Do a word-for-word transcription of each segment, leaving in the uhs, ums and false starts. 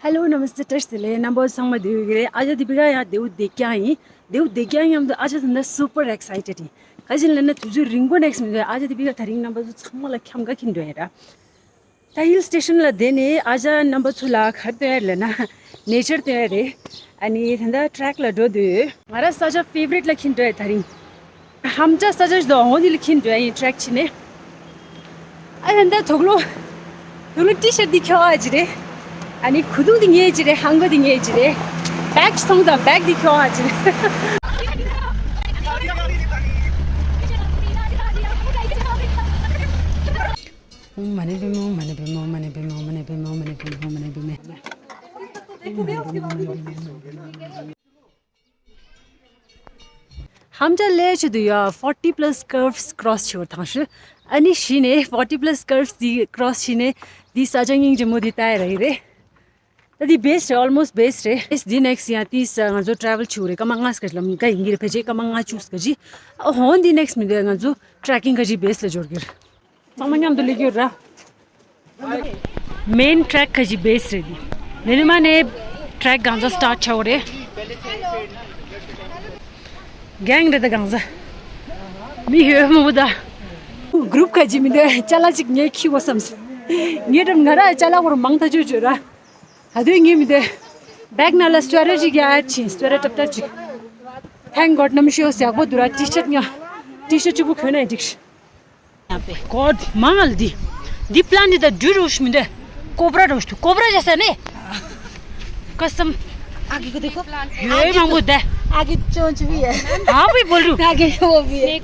Hello, Namaste, བཀྲ་ཤིས་བདེ་ལེགས། རྣམ་པ་ཚང་མ་བདེ་པོ་ཡོད་ཀྱི་རེད། ཨ་ཅག་དེ་བི་ག་ཡང་བདེ་པོ་བསྡད་ཀྱང་ཡིན། བདེ་པོ་བསྡད་ཀྱང་མཉམ་དུ་ཨ་ཅག་ད་ལྟ་super excited ཡིན། ག་ཅི་ལབ་ན་དུས་ཚོད་རིང་པོ་next མི་འདུག་ཨ་ཅག་དེ་བི་ག་དེ་རིང་རྣམ་པ་ཚོ་ཚང་མ་ལ་འཁྱམ་ག་འཁྱམ་འགྲོ་ཡིན་ར། ད་hill station ལ་བསྡད་ནས་ཨ་ཅག་རྣམ་པ་ཚོ་ལ་ག་རེ་སྟོན་ཡ་རེད་ལབ་ན་nature སྟོན་ཡ་རེད། ཨ་ནི་ད་ལྟ་trek ལ་འགྲོ་འདོད་ཡོད། ང་རང་ས་ཆ་favorite ལ་འཁྱམ་འགྲོ་ཡ་དེ་རིང་། ཧམ་ཅ་ས་ཆ་ཞིག་འདུག་འོ་འདི་ལ་འཁྱམ་འགྲོ་ཡ་ཡིན། trek བྱས་ནས། ཨ་ད་ལྟ་དུག་ལོག་དུག་ལོག་T-shirt འདི་འཁྱོག་ཨ་ཅི་རེད། ཨ་ནི་ཁུ་ཐུག་འདི་ངའི་ཅི་རེད། ཧང་གོ་འདི་ངའི་ཅི་རེད། bag ཅིག་མཐོང་དང་bag འདི་འཁྱོག་ཨ་ཅི་རེད། ཨོཾ་མ་ཎི་པདྨེ། ཨོཾ་མ་ཎི་པདྨེ། ཨོཾ་མ་ཎི་པདྨེ། ཨོཾ་མ་ཎི་པདྨེ། ཨོཾ་མ་ཎི་པདྨེ། ཨོཾ་མ་ཎི་པདྨེ། ཧམ་ཅ་ལས་ཆེ་དུ་ཡ་forty plus curves cross བྱེད་པར་ཐང་ཤུ། ཨ་ནི་གཞི་ནས་forty plus curves འདི་cross བྱས་ནས་འདི་ས་ཆ་སྙིང་རྗེ་མོ་འདི་ལྟ་ཡ་ར་ཡི་རེད། ད་འདི་base རེད། almost base རེད། base འདི་next ཡང་ཏིས་ང་ཚོ་travel བྱེད་རེད། སྐར་མ་ལྔ་ཙམ་ལམ་ཀ་ཡིན་གྱི་རེད། ཕལ་ཆེར་སྐར་མ་ལྔ་བཅུ་ཙམ་ཅིག་ཨ་ཧོན་འདི་next མི་འདུག་ང་ཚོ་trekking ག་ཅིག་base ལ་འབྱོར་གྱི་རེད། ཚང་མ་མཉམ་དུ་སླེབས་ཡོད་ར། main trek ག་ཅིག་base རེད་འདི། འདི་ནས་མ་ནས་trek གང་ཚ་start བྱ་བ་རེད། gang རེད་ད་གང་ཚ། མི་ཡོད་མོ་བུ་ད། group ག་ཅིག་མི་འདུག་ཅ་ལག་ཅིག་ངས་འཁྱེར་དགོས་བསམ་སོང་། ངས་འགྲམ་ང་ར་ཅ་ལག་བོར་མང་ཐག་ཆོད་ཆོད་ར། ད་དུང་ངས་མི་དེ། bag ནང་ལ་sweater ཅིག་ཡར་ཕྱིན། sweater ཏབ་ཏབ་ཅིག thank god གནམ་གཤིས་ཡག་པོ་འདུག་ར། T-shirt ཡང་T-shirt གཅིག་པུ་གོན་ན་འགྲིག god མང་ལ་འདི། འདི་plant འདི་ད་འབྲུ་རུ་ཤི་མི་འདུག cobra རུ་ཤི་འདུག cobra རེད་ས་ནས། custom आगे को देखो। ཡོད་མང་པོ་འདུག आगे चोंच भी है। हाँ भी बोल रही हूँ। आगे वो भी है।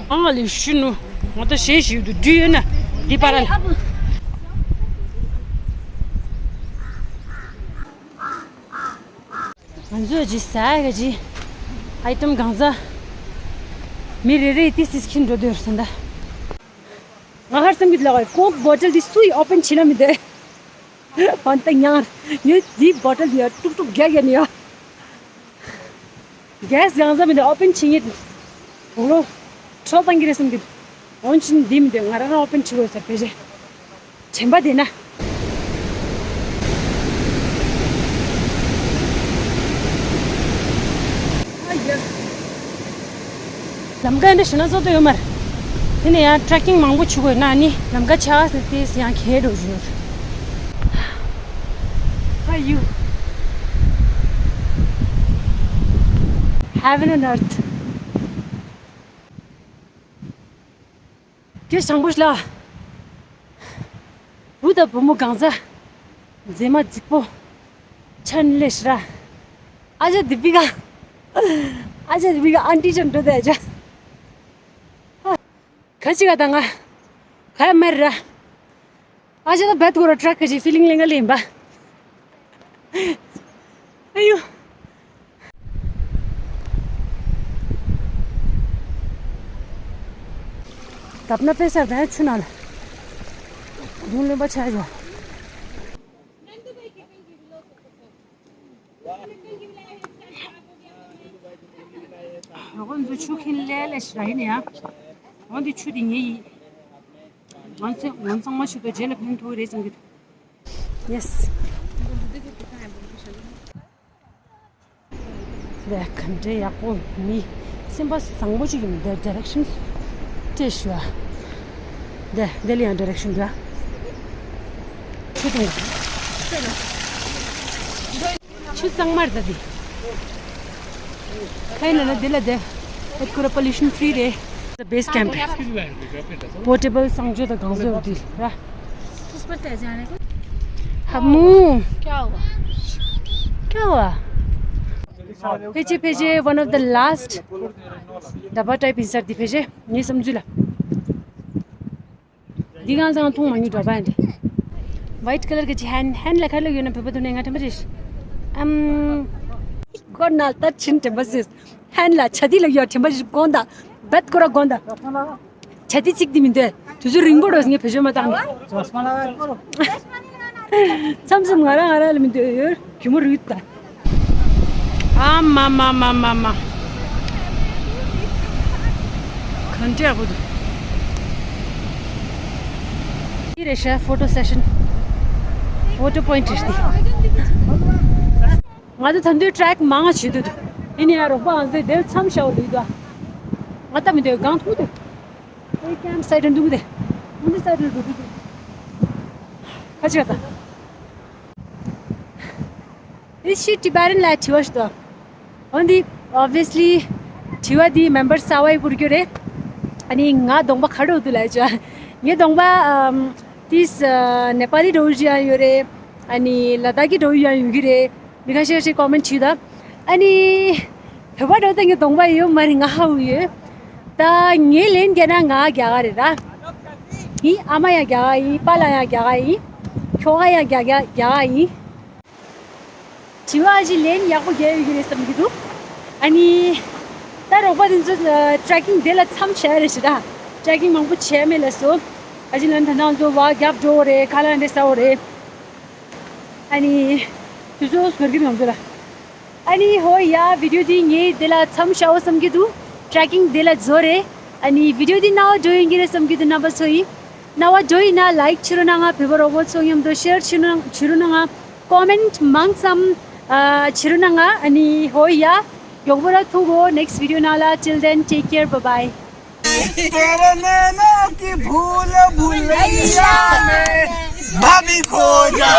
ཨང་ལི་ཤུ་ནུ། ང་ད་ཞེ་ཞིག་ཏུ་འདྲི་ཡོད་ན་འདི་པར་ལ། ང་ཚོས་ཇི་ས་ག་ཇི་item གང་ཟ། མི་རེ་རེ་ཏི་སིས་ཁྱིན་འགྲོ་འདོད་ཟིན་ད། ང་ཧར་སེམས་ཀྱི་ལག་ཀོག་bottle འདི་སུ་ཡིས་open བྱེད་ན་མི་འདོད། ཨོན་ཏ་ཉང་ངས་འདི་bottle འདི་ཡ་ཀྲུག་ཀྲུག་རྒྱག་ཡ་ནི་ཡ། gas གང་ཟ་མི་འདོད་open བྱེད་ངེས། དུག་ལོག་འཕྲོ་བཏང་གི་རེད་བསམ་གི་འདུག་འོན་ཀྱང་འདི་མི་འདོད། ང་རང་རང་open བྱེད་དགོས་ཟེར་བེད་རེད། དྲན་པ་བདེ་ན། ཨ་ཡ། ལམ་ཀ་འདི་ཞེ་ན་བཟོ་དུ་ཡོད་མ་རེད། དེ་ནས་ཡང་trekking མང་པོ་བྱེད་དགོས་ན་ནི་ལམ་ཀ་ཆགས་ཟེར་ཏེ་ཡང་གལ་འགྲོ་བཞིན་ཡོད། ཨ་ཡུ། Heaven on earth. སྐད་བྱང་པོ་ལ། བུ་དང་བུ་མོ་གང་ཟ། མཛེས་མ་རྫིག་པོ། ཆན་ལེ་ཤི་ར། ཨ་ཅག་དི་པི་ཀ་ཨ་ཅག་དི་པི་ཀ་ཨན་ཏི་ཅན་འགྲོ་དེ་ཨ་ཅག་ཁ་ཅིག་ག་ད་ང་ག་མེར་ར། ཨ་ཅག་ད་བད་གོ་ར་ཊྲག་ཁ་ཅིག་ཕི་ལིང་ལེང་ག་ལེན་པ། ཨ་ཡུ། ད་ཕ་ན་པེ་སར་བན་ཆུ་ན་ལ། རུང་ལེན་པ་ཆ་ཡོ། ང་ཚོ་ཆུ་ཁྱིམ་ལས་ལས་ཤི་ར་ཡིན་ཡ། འོན་ཏེ་ཆུ་དེ་ངའི་ཡིན། ང་ཚོ་ང་ཚང་མ་ཆུ་དོ་རྗེས་ལ་ཕན་ཐོགས་རེད་བསམ་གི་འདུག Yes། འདི་ག་འདྲའི་ཡག་པོ་མི་སེམས་པ་བཟང་པོ་ཅིག་ཡིན། འདི་directions སྤྲད་ཞུ་ཨ། འདི་འདི་ལ་ཡང་direction འདུག་ཨ། ཆུ་དང་ཆུ་གཙང་མ་རེད་ད་འདི། ཁ་ཡིན་ན་འདི་ལ་འདི་ཧེད་ཁོ་ར་pollution free རེད། Base camp རེད། Portable གསང་སྤྱོད་དང་གང་བཟོ་འདི་ར། ཧ་མུ། क्या हुआ? क्या हुआ? ཕལ་ཆེར་ཕལ་ཆེར་one of the last ཌ་བ་type ཡིན་ས་རེད་འདི། ཕལ་ཆེར་ངའི་བསམ་ཚུལ་ལ། འདི་གང་ཚང་མཐོང་མ་མྱོང་འདྲ་པ་ཡིན་ཏེ། White colour གི་ཅི་hand hand ལ་ཁ་ལོ་ཡོད་ན་བོད་པ་དུ་ནས་ང་དྲན་པ་རེད། ཨམ། ཁོ་ན་ལྟར་ཕྱིན་དྲན་པ་ཟེར། hand ལ་ཆ་དི་ལ་ཡོད་དྲན་པ་ཞིག་དགོངས་དང་། བད་ཀོ་ར་དགོངས་དང་། ཆ་དི་ཚིག་དི་མི་འདོད། དུས་ཚོད་རིང་པོ་འགྲོ་ངས་བེད་སྤྱོད་མ་བཏང་ནས། མཚམས་མཚམས་ང་རང་ང་རང་ལ་མི་འདོད་ཡོད། གུས་མོ་རུས་ད། ཨ་མ་མ་མ་མ་མ། ག་འདྲ་ཡག་པོ་འདུག་འདི་རེད་ཤག photo session། ཕོ་ཊོ་པོ་ཡིན་ཊི་རེད། ང་ཚོ་ད་དུང་ཊེག་མང་ང་བྱེད་འདུག་ཡིན་ནའི་ཡ་རོགས་པ་ང་ཚོའི་དེར་མཚམས་བཞག་འོ་ལུས་དོ། ང་ལྟ་མི་འདོད་གང་ཐུག་འདུག་ཨེ་ཀེམ་སའི་ཌི་འདུག་དེ། འདི་སའི་ཌི་འདུག་གི། ཁ་ཆེ་ད། Is she Tibetan? ལ་དྲི་བ་ཞིག་འདུག་འོན་ཏེ་obviously དྲི་བ་འདི་མེམ་བར་གསར་པ་ཡིས་བསྐུར་རྒྱུ་རེད། ཨ་ནི་ང་གདོང་པ་ག་འདྲ་འདུག་ལབ་ཅོ། ངའི་གདོང་པ་ཨམ་ཏིས་ནེ་པ་ལི་འདྲ་བོ་ཞིག་ཡང་ཡོད་རེད། ཨ་ནི་ལ་དྭགས་ཀྱི་འདྲ་བོ་ཡང་ཡོད་ཀྱི་རེད། མི་ཁ་ཤས་ཤིག་ཀོ་མེན་ཊི་བྱེད་ད། ཨ་ནི་བོད་པ་འདྲ་བོ་ད་ངའི་གདོང་པ་ཡོད་མ་རེད། ང་ཧ་གོ་ཡོད། ད་ངའི་ལན་རྒྱག་ན་ང་རྒྱ་གར་རེད་ར། ངའི་ཨ་མ་ཡང་རྒྱ་གར་ཡིན། པཱ་ལགས་ཡང་རྒྱ་གར་ཡིན། ཁྱོ་ག་ཡང་རྒྱ་གར་རྒྱ་གར་ཡིན། དྲི་བ་ཞིག་ལན་ཡག་པོ་རྒྱག་ཡོད་ཀྱི་རེད་བསམ་གྱི་འདུག་ཨ་ནི་ད་རོགས་པ་དེ་ཚོ་ཊེག་ཀིང་དེ་ལ་མཚམས་བཞག་རེད་ཞེ་དྲག་ཊེག་ཀིང་མང་པོ་བྱས་མེད་ལབ་སོང་། ཨ་ཅི་ལན་ད་ནང་ཚོ་བ་རྒྱབ་འགྲོ་བ་རེད། ཁ་ལག་འདྲ་ཟ་བ་རེད། ཨ་ནི་དུས་ཚོད་འགོར་གྱི་རེད་ང་ཚོ་ལ། ཨ་ནི་ཧོ་ཡ་བི་ཌི་ཡོ་འདི་ངས་དེ་ལ་མཚམས་བཞག་འོ་བསམ་གྱི་འདུག་ཊེག་ཀིང་དེ་ལ་རྫོགས་རེད། ཨ་ནི་བི་ཌི་ཡོ་འདི་རྣ་བ་འགྲོ་ཡོང་གི་རེད་བསམ་གྱི་འདུག་རྣམ་པ་ཚོ་ཡིས། རྣ་བ་འགྲོ་ཡིན་ན་ལའིཀ་བྱེད་རོགས་གནང་ང་། བོད་པ་རོགས་པ་ཚོ་མཉམ་དུ་ཤེར་བྱེད་རོགས་གནང་། བྱེད་རོགས་གནང་ང་། ཀོ་མེན་ཊི་མང་ཙམ་ཨ་བྱེད་རོགས་གནང་ང་། ཨ་ནི་ཧོ་ཡ་མགྱོགས་པོ་ར་ཐུག་གོ next video ནང་ལ། Till then, take care, bye bye. तेरा नैना की भूल भुलैया में भाभी खो जा।